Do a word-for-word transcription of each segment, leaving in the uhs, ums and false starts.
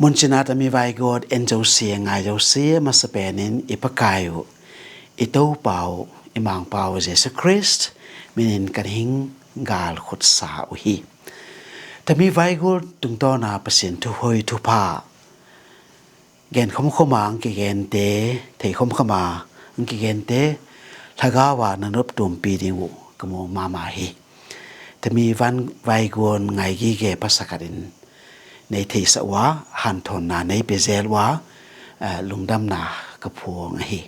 Muncina tami vaiguat en zosia ngai zosia masa penin i Pakai uh, i Topa uh, i Mangpa uh Jesu Khrist minin kan hing gal khutsa uh hi. Tami vaiguat tungtawna Pasian thuhoi thupha gen khomkhoma ang kigente, thei khomkhoma ang kigente, hlagawa na nop tumpi ding uh ka mu mama hi. Tami van vaiguan ngai gige pasakatin nei theisa ua, hanthonna nei pezel ua, eh, lungdamna ka phuang ahi.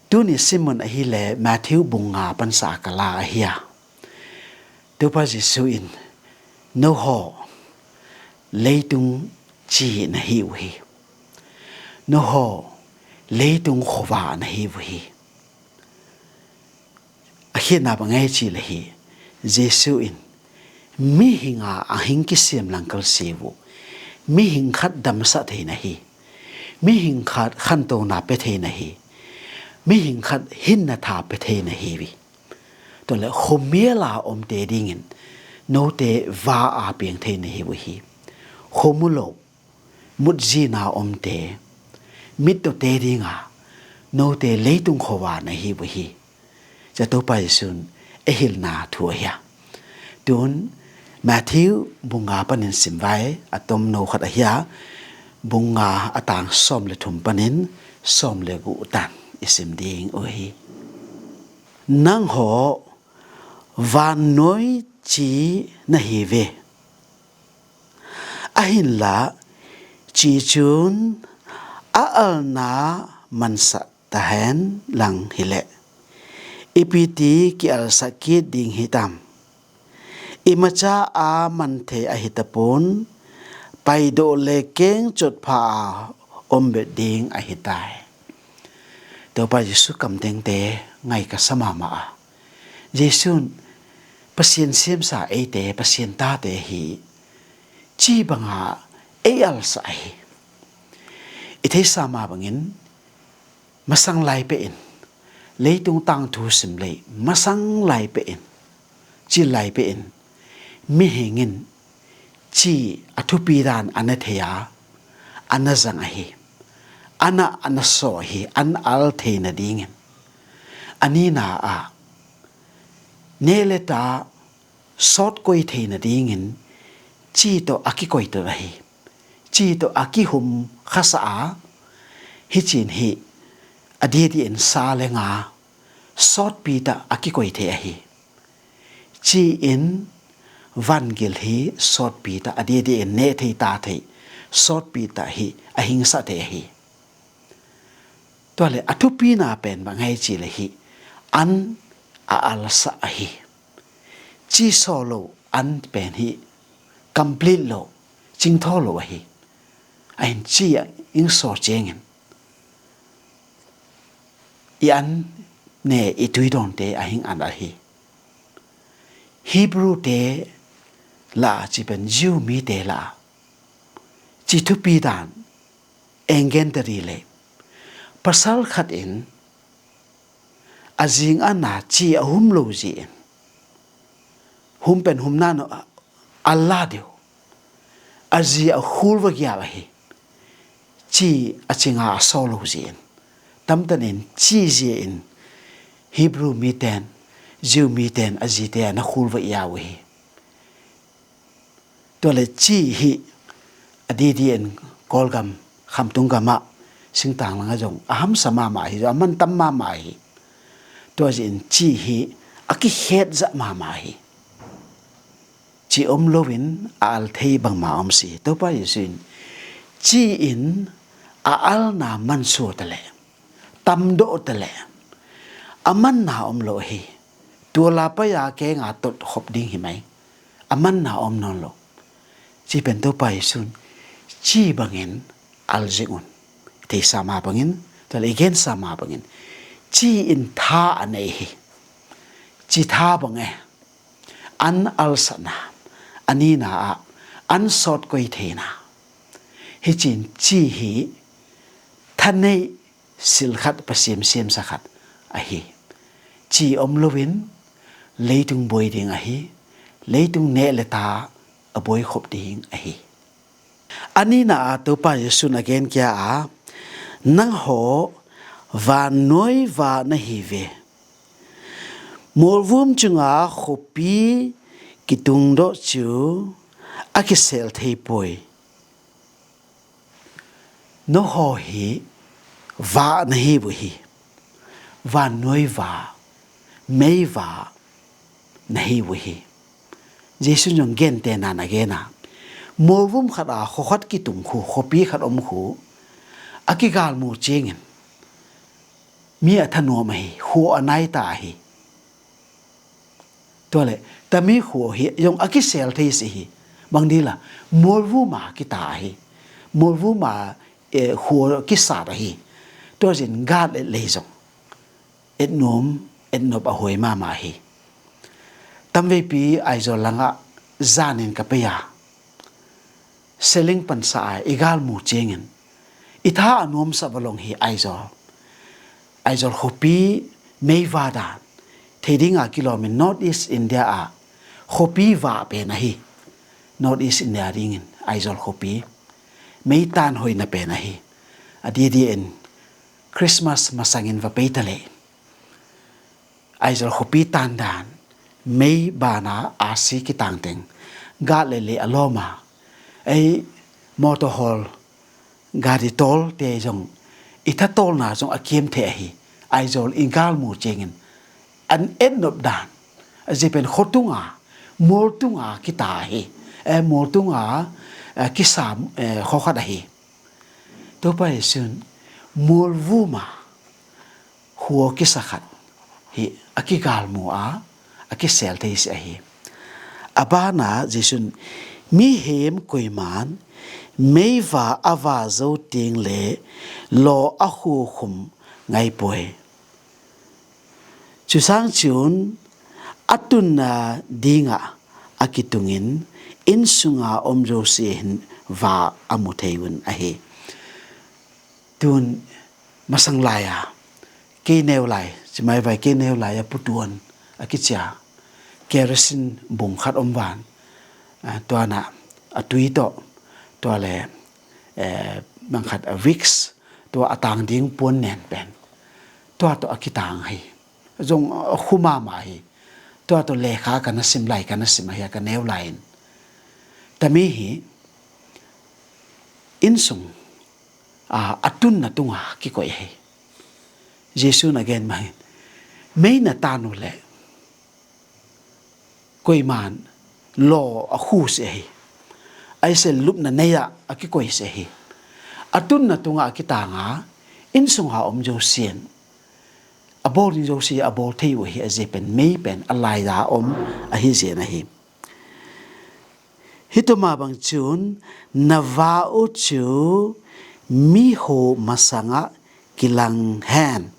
Tuni simon ahile Matthew bunga pansa ka la ahia. Topa Jesu in, noho leitung ci na hi uh hi. Noho leitung khova na hi uh hi. A khiatna bang ei ci le hi. Jesu in mihinga a hing kisiam langkal si uh, mihing khat damsah thei na hi. Mihing khat khantona pe thei na hi. Mihing khat hinna tha pe thei na hi uh hi. Tuale khomiala omte dingin note va a piang thei na hi uh hi. Khomu lo mutzina omte, mittote dinga note leitung khova na hi uh hi. Ca Topa Jesu in e hilna thu ahia. Tun Matthew bunga panin simvai a tomno khat ahia. Bunga a tang sawm le thum panin sawm le guh tan i sim ding uh hi. Nangho vannuai ci na hi ve. Ahinla ci cun a alna mansah tahen lang hileh ipiti ki-alsah kit ding hitam? I maca a man thei ahi tapun paidawh le keng cotpha a ombet ding ahi tai. Topa Jesu kamtengte ngai ka sa mahmah a, Jesu in Pasian siamsa eite, Pasian tate hi ci banga ei alsa ahi. I theisa mah bangin masang lai pehin, leitung tangthu sim lei masang lai pehin, cil lai pehin mihing in ci a thupi dan a na thei a, a na zang ahi. Anah a na saw ahi, an al thei nadingin. A nina ah neh le ta sawt koi thei nadingin ci tawh a kikoitot ahi. Ci tawh a kihum khasa a, hicin hi a diadia in sa le nga sawtpi tah a kikoi thei ahi. Ci in vangil hi sawtpi tah a diadia in neh thei ta thei sawtpi tah hi a hingsa thei ahi. Tuale a thupina pen bang hei ci le hi an a alsa ahi. Ci saw lo an pen hi complete lo, cingthaw lo ahi. A hin ci a ing saw ciangin i an ne i tuidawnte a hing an ahi. Hebrew te la ci pen Jew mite la ci thupi dan engentari le pasal khat in a zing a na ci a hum lo zi in hum pen hum na no a la deuh a zi a khul va gial ahi. Ci a cinga a saw lo zi in tamtanin ci zi in Hebrew miten Jew miten a zite a na khul va iau ahi. Tuale ci hi a didi in Kawlgam Khamtung gamah singtang langa zong a hamsa mahmah hi, zong a mantam mahmah hi. Tua zin ci hi a kikhet zah mahmah hi. Ci om loin a al thei bangmah om si. Topa Jesu in ci in a alna mansuah ta leh tamdawh ta leh a manna om lo hi. Tua la pai a kenga tot khop ding hi mai. A manna om nawn lo. Ci pen Topa Jesu in ci bangin alzing un. Theisa ma bangin, tuale i gensa ma bangin ci in tha a nei hi. Ci tha bang e an alsahna, a nina ah an sawt koi theina. Hicin ci hi thaneih sil khat Pasian siamsa khat ahi. Ci om loin leitung buai ding ahi. Leitung neh le ta a buai khop ding ahi. A nihna ah Topa Jesuh in a gen kia a, nanghaw vannuai va na hi ve. Mualvum cunga khuapi kitung dawh cu a kisel thei poi. Nohaw hi va na hi uh hi. Vannuai va, mei va na hi uh hi. Jesuh in zong gentehna na gen a, mualvum khat a khua khat kitung khu, khuapi khat om khu a kigalmu ciangin mi a thanuam ahi, khua a naita ahi. Tuale tami khua hi zong a kisel thei si hi. Bang dila, mualvum a kita ahi. Mualvum a, eh, khua kisat ahi. Tua zin gat le lei zong etnum, etnop a huai mahmah hi. Tamveipi Aizawl langah zanin ka pei a, Seling pansa a i galmu ciangin i tha a nuamsa va long hi Aizawl. Aizawl khuapi meiva dan thei dinga kilawmin North East India ah khuapi vah pen ahi. North East India dingin Aizawl khuapi meitan hoihna pen ahi. A diadia in Christmas masangin va pei ta leh Aizawl khuapi tandan mei bana a si kitangteng gat le lei a lawma, ei motor hawl gari tawl te zong i thatawlna zong a kiam thei ahi. Aizawl i galmu ciangin an etnop dan a zi pen khuatunga mualtunga kita ahi. Eh, mualtunga, eh, kisa, eh, khawkhat ahi. Topa Jesuh in mualvuma khua kisa khat hi a kigalmu a a kisel thei si ahi. A bana Jesuh in mihem koiman meiva a va zo ting le law a khukhum ngai puai. Cusang cun a tunna dingah a kitungin inn sunga om zosia hin va a mu thei un ahi. Tun masang lai-a kei neu lai, cimaivai kei neu lai-a putuan a kicia kerosene bung khat om van, a, tuana a tui tawh, tua le, eh, bangkhat a Vicks, tua a tang ding puan nen pen tua tawh a kitang hi. Zong a khumama hi. Tua tawh lekha ka na sim lai, ka na sim ahi a ka neu lai-in. Tami hi innsung, a, a tunna tunga kikoih hi. Jesuh na gen mangin mei na tan uh leh koiman law a khu si ahi. Aisel lupna nei-ah a kikoih si ahi. A tunna tungah a kitanga innsung ha om zosian a bawl ding zosia a bawl thei uh ahi a zi pen mei pen a laida om ahi zian ahi. Hi tuma bang cun na va uh cu miho masangah kilang hen.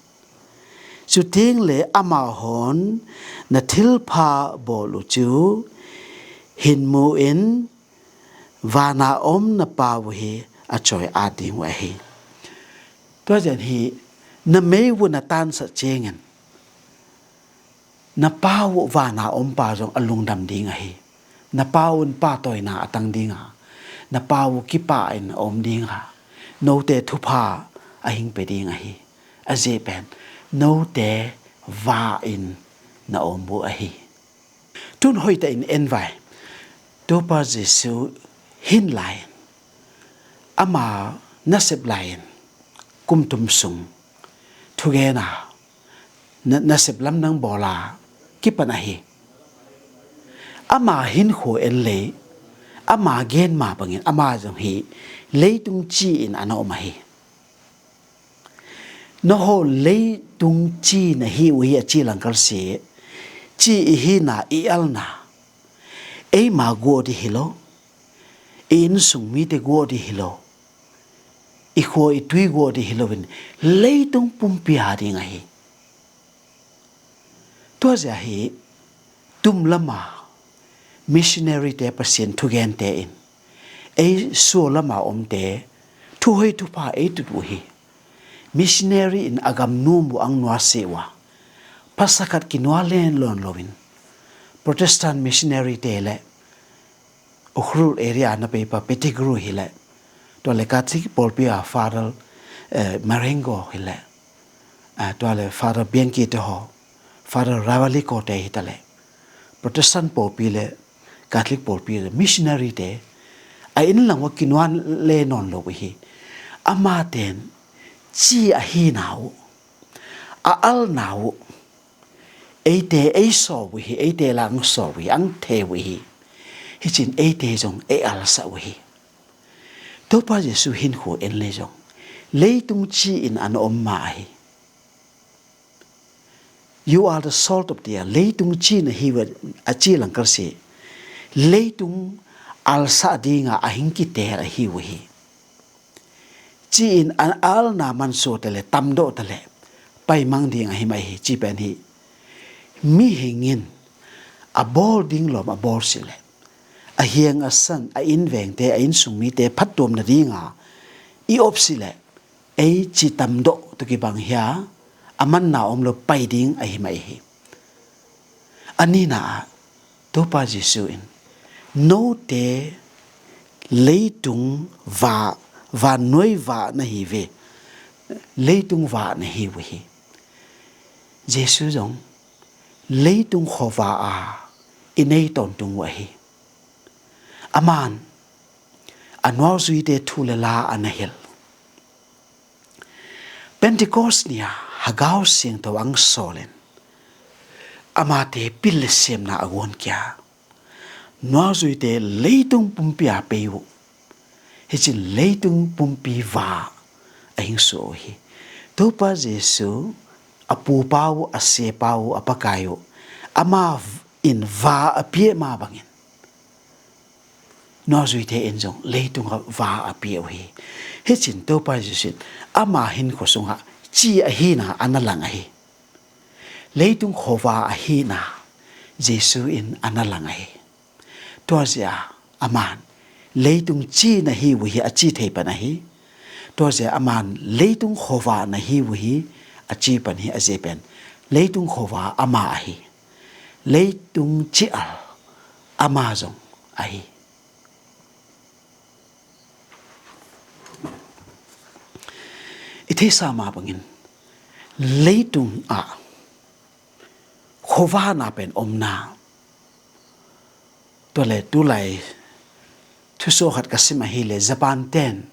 Cuting le amau hon na thilpha bawl uh cu hin mu in vana om na Pa uh hi a cawi at ding uh ahi. Tua zan hi na mei uh na tansak ciangin na Pa uh vana om Pa zong a lungdam ding ahi. Na Pa uh in pahtawina a tang dinga, na Pa uh kipa in a om dinga, note thupha a hing pe ding ahi. A zi pen note va in na om uh ahi. Tun hoihta in en vai. Topa Jesuh hin lai-in ama nasep lai-in kum thum sung thugena na, nasep lamdang bawla kipan ahi. Ama hinkhua en lei, ama gen ma bangin ama zong hi leitung ci-in a na om ahi. Na haw leitung ci na hi uh hi a ci langkal si, ci i hina i alna eima guah dih hi lo, i innsung mite guah dih hi lo, i khua i tui guah dih hi loin leitung pumpi a ding ahi. Tua zia hi tum lama missionary te Pasian thugente in ei sual lama omte thuhoi thupha ei tut uh hi. Missionary in a gam nuam uh ang nuasia uh a, phasakhat kinua len lawn loin Protestant missionary te le Ukhrul area na peipa Pettigrew hi le Tua le Catholic pawlpi a Father, eh, Marengo hi le, ah, tua le Father Bianchi te haw, Father Ravalico te hi ta le, Protestant pawlpi le Catholic pawlpi le missionary te a inn lang ua kinuan le nawn lo hi. Amate'n ci a hina uh, a alna uh, eite ei sawm uh hi, eite la ang sawm uh hi, ang thei uh hi. Hicin eite zong ei alsah uh hi. Topa Jesu hinkhua en le zong leitung ci-in an om ma ahi. "You are the salt of the earth." Leitung ci na hi uh a ci langkal si, leitung alsah dinga a hing kitel ahi uh hi. Ci-in an alna mansuah ta le tamdawh ta le paimang ding ahi mah hi. Ci pen hi. Mihing in a bawl ding lawm a bawl si le a hiang a san, a inn vengte, a innsung mite phattuam nadinga i op si le ei ci tamdawh tu kibang hia, a manna om lo pai ding ahi mah hi. A nina ah Topa Jesu in, "Note leitung va, vannuai va na hi ve, leitung va na hi uh hi." Jesu zong leitung khuava a i nei tawntung uh ahi. Aman a nuauzuite thu le la a na hilh. Pentecost ni-a Hagau Siangtho ang sawlin amate pil le siamna a guan kia, nuauzuite leitung pumpi a pei uh. Hicin leitung pumpi va a hing suah uh hi. Topa Jesu a pupa uh, a siapa uh, a Pakai uh, ama in va a piah ma bangin nuauzuite in zong leitung a va a piah uh hi. Hicin Topa Jesu in ama hinkhua sungah ci a hina a na lang ahi. Leitung khuava a hina Jesu in a na lang ahi. Tua zia aman leitung ci na hi uh hi a ci thei pan ahi. Tua zia aman leitung khuava na hi uh hi a ci pan hi. A zia pen leitung khuava ama ahi. Leitung ci-al ama zong ahi. I theisa ma bangin leitung ah khuavana pen omna. Tua le tulai thusuah khat ka sim ahile Japan ten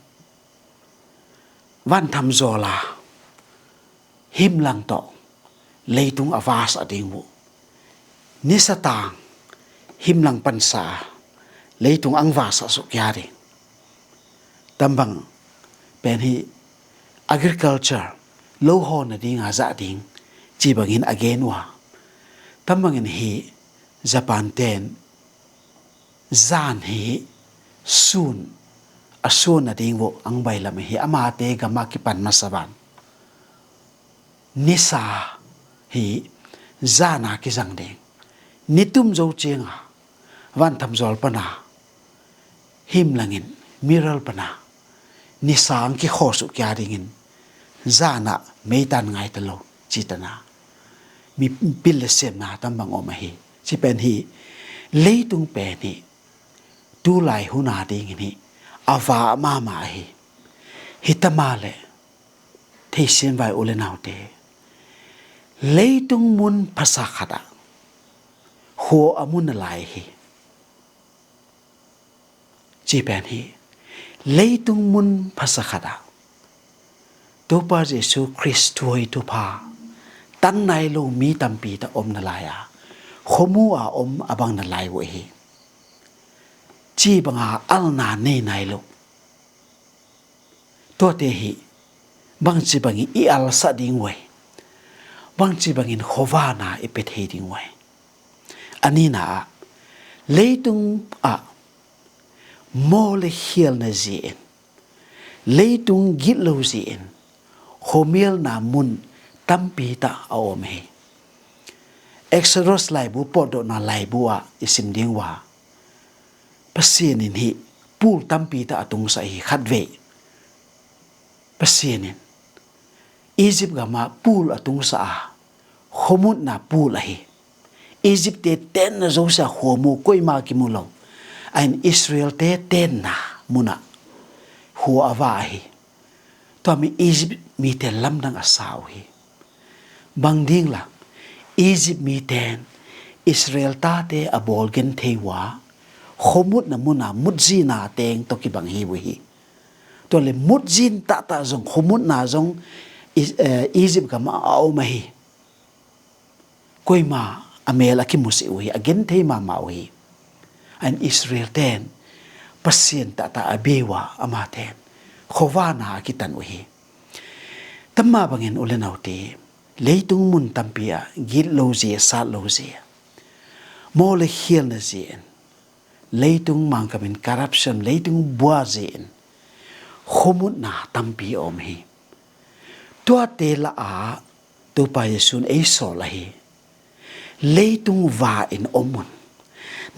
vanthamzawl a himlang tawh leitung a vasah ding uh. Nisatang himlang pansa a leitung ang vasah suk kia ding. Tambang pen hi agriculture, lo haw nadinga zah ding ci bangin a gen uh a, tambangin hi Japan ten zan hi sun, a sun nading uh ang bailam hi amate gama kipan masa van. Nisa hi zana kizang ding. Nitum zo cianga vanthamzawl pana himlangin miral pana nisa ang kikhawsuk kia dingin zana meitan ngaita lo citana mipil le siamna tambang om ahi. Ci pen hi leitung pen hi tulai huna dingin hi a va mama ahi. Hi tama le theisian vai u le naute, leitung mun phasa khatah khua a mun a lai hi. Ci pen hi leitung mun phasa khatah Topa Jesu Khrist thuhoi thupha tang nai lo mi tampi ta om na lai a, khuamu a om a bang na lai uh hi. Ci banga alna nei nai lo. Tuate hi bangci bangin i alsah ding uh ahi, bangci bangin khuavana i pe thei ding uh ahi. A nina ah leitung ah maw le khialna zin, leitung gitlo zin khuamialna mun tampi tah a om hi. Exodus laibu, pawtdawhna laibu ah i sim ding uh a, Pasian in hi pul tampi tah a tungsa hi. Khatvei Pasian in Egypt gama pul a tungsa a, khuamutna pul ahi. Egypt te tenna zosia khuamu koima kimu lo. Ain Israel te tenna muna khua a va ahi. Tua mi Egypt mite lamdang a sa uh hi. Bang ding la, Egypt miten Israel tate a bawl genthei uh a, khuamutna muna mutzina teng tawh kibang hi uh hi. Tua le mutzin tahtah zong, khuamutna zong Is-, eh, Egypt gamah a om ahi. Koima a mel a kimusih uh hi, a genthei mahmah uh hi. An Israel ten Pasian tahtah a bei uh a, amaten khuavana a kitan uh hi. Tamah bangin u le naute, leitung mun tampi ah gitlo zia, satlo zia, maw le khialna zia in, leitung mangkamin corruption, leitung bua zia in khuamutna tampi a om hi. Tuate lah a Topa Jesu'n ei sawl ahi. Leitung va in om un.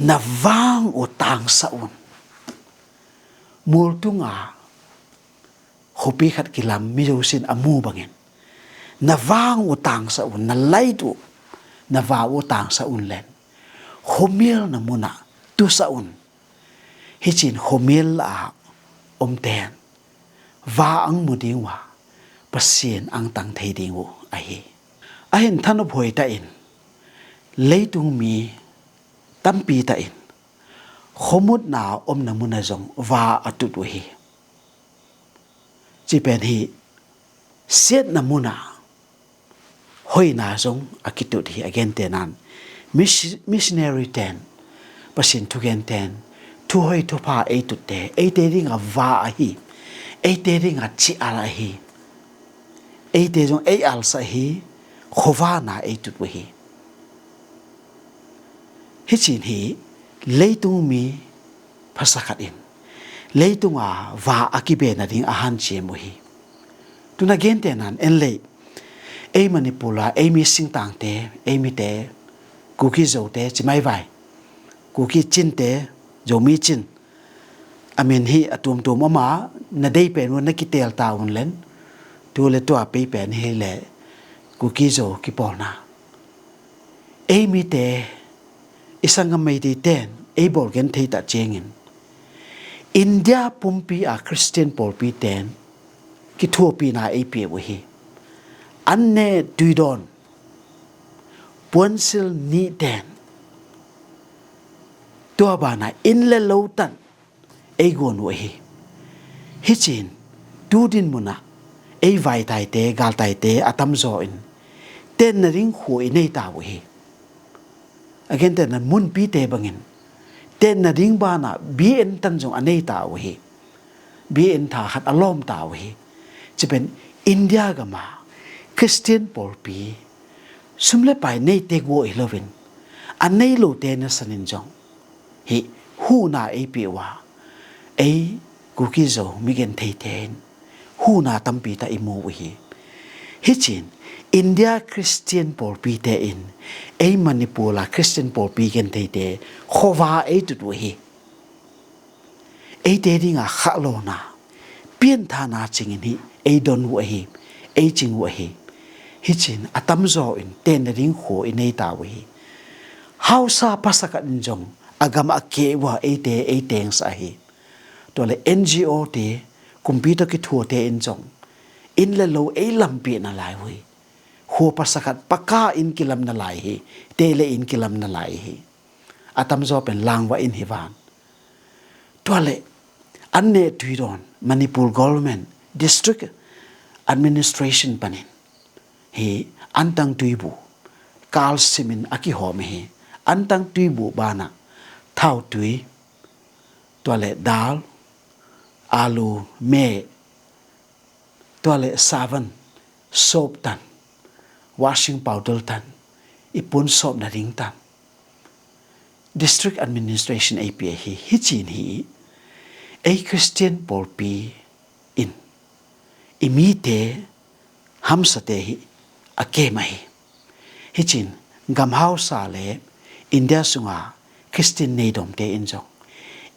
Na vang uh tangsa un. Multunga khuapi khat kilam mi zosin a mu bangin, na vang uh tangsa un, na light uh, na va uh tangsa un len, khuamialna munah tusa un. Hicin khuamial lah a omten va ang mu ding uh a, Pasian ang tang thei ding uh ahi. Ahin thanop huai tah in, leitung mi tampi tah in khuamutna omna muna zong va a tut uh hi. Ci pen hi, siatna muna hoihna zong a kitut hi. A gentehnan, mis-, missionary ten, Pasian thugenten, thuhoih thupha ei tutte, eite dinga va ahi, eite dinga ci al ahi, eite zong ei alsa hi, khuavana ei tut uh hi. Hicin hi, leitung mi phasa khat in leitunga va a kibe nading a hanciam uh hi. Tuna gentehnan en lei, ei Manipur a, ei mi singtangte, ei mite, Kuki Zote, ci maivai, Kuki Chinte, Zomi Chin, a min hi a tuamtuam om a, na dei pen uh na kitel ta un len, tu le tua pei pen hi le Kuki Zo kipawlna. Ei mite, i sanggam Meitei ten ei bawl genthei tah ciangin, India pumpi a Khristian pawlpi ten kithuapihna ei pia uh hi. An ne tuidawn, puansil nih ten, tua banah inn le lo tan ei guan uh ahi. Hicin, tu din munah ei vaitaite, galtaite a tamzaw in tenna ding khua i nei ta uh hi. A gentehna munpite bangin tenna ding banah B N tan zong a nei ta uh hi. B N tha khat a lawm ta uh hi. Ci pen India gama Khristian pawlpi sum le pai neite guah hi loin, a nei lote nasanin zong hih huhna ei pia uh a, ei Kuki Zo mi gentheite in huhna tampi tah i mu uh hi. Hicin India Khristian pawlpite in ei Manipur a Khristian pawlpi gentheite khuava ei tut uh hi. Eite dinga khahlawhna, pianthana cingin hih ei don uh ahi, ei cing uh ahi. Hicin a tamzaw in tenna ding khua i nei ta uh hi. Hausa phasa khat in zong a gam a keh uh a eite ei tengsa ahi. Tua le N G O te, kumpi tawh kithuate in zong inn le lo ei lampihna lai uh hi. Khua phasa khat paka in kilamna lai hi, te le in kilamna lai hi. A tamzaw pen langva in hi van. Tua le an ne tuidawn Manipur government district administration panin hi antang tuibu kalsimin a kihawm hi. Antang tuibu banah thautui, tua le dal, alu, me, tua le savan, soap tan, washing powder tan, i puan sawpna ding tan district administration ei pia hi. Hicin hi ei Khristian pawlpi in i mite hamsate hi a kem ahi. Hicin gam hausa le India sunga Khristian neidomte in zong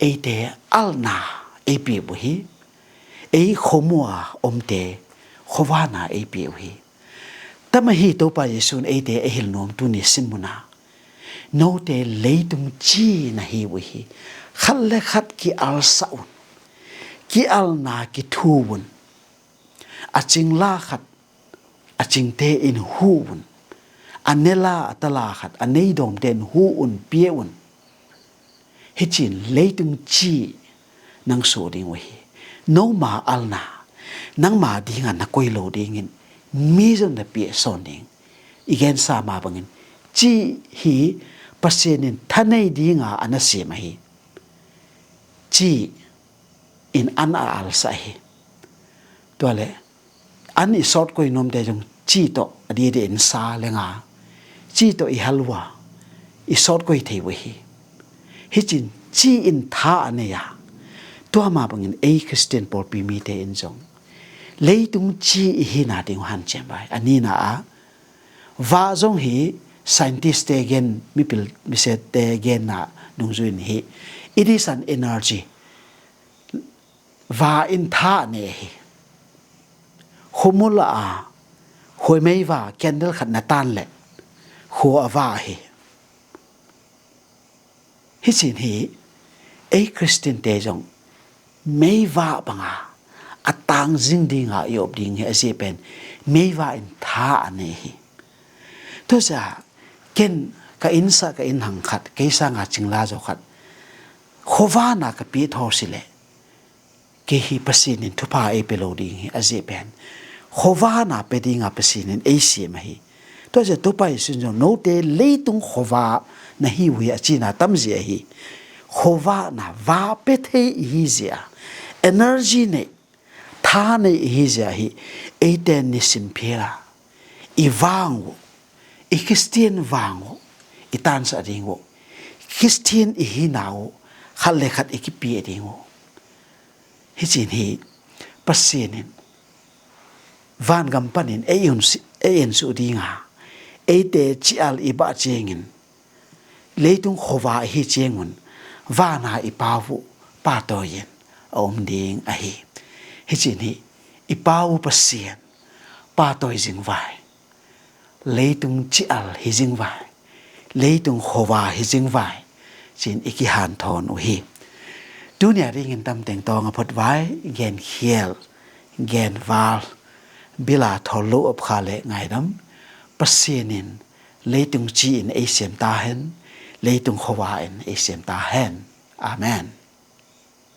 eite alna ei pia uh hi. Ei khuamua omte khuavana ei pia uh hi. Tama hi Topa Jesu'n eite a hilh nuam tuni sim muna, note leitung ci na hi uh hi. Khat le khat ki-alsah un. ki-alna kithu un. A cingla khat a cingte in huh un. A nela a tala khat a neidawmte in huh un, pia un. Hicin leitung ci nang suah ding uh hi. Noma alna nangma dinga na koi lo dingin mi zong na piahsawn ding. I gensa mah bangin ci hi Pasian in thanei dinga a na siam ahi. Ci in an a alsah hi. Tuale an i sawt koi nuamte zong ci tawh a diadia in sa le nga, ci tawh i halua i sawt koi thei uh hi. Hicin ci in tha a nei a, tua mah bangin ei Khristian pawlpi mite in zong leitung ci i hina ding uh hanciam vai. A nina ah vah zong hi scientist te gen, mipil misete genna dungzui in hi, it is an energy. Vah in tha a nei hi. Khumul a khuamei vah candle khat na tan leh khua a vah hi. Hicin hi ei Khristian te zong meivah banga a tangzing dinga i op ding hi. A zia pen meivah in tha a nei hi. Tua zia ken ka innsah ka innhang khat, kei sanga cingla zaw khat khuavana ka piahthaw si leh kei hi Pasian in thupha ei pe lo ding hi. A zia pen khuavana pe dinga Pasian in ei siam ahi. Tua zia Topa Jesu in zong note leitung khuava na hi uh hi a cina tamzia ahi. Khuavana va pe thei i hi zia, energy nei, tha nei i hi zia hi. Eite nisim phila i vang uh, i Khristian vang uh i tansah ding uh, Khristian i hina uh khat le khat i kipia ding uh. Hicin hi Pasian in vangam panin ei ensuh dinga eite cial i bah ciangin leitung khuava i hi ciangun vana i Pa uh pahtawi in a om ding ahi. Hicin hi i Pa uh Pasian pahtawi zing vai. Leitung cial hi zing vai. Leitung khuava hi zing vai. Cin i kihanthawn uh hi. Tunia dingin tamteng tawng a phot vai, genkhial, genval, bila thawl lo op kha le ngaidam. Pasian in leitung ci in ei siam ta hen. Leitung khuava in ei siam ta hen. Amen.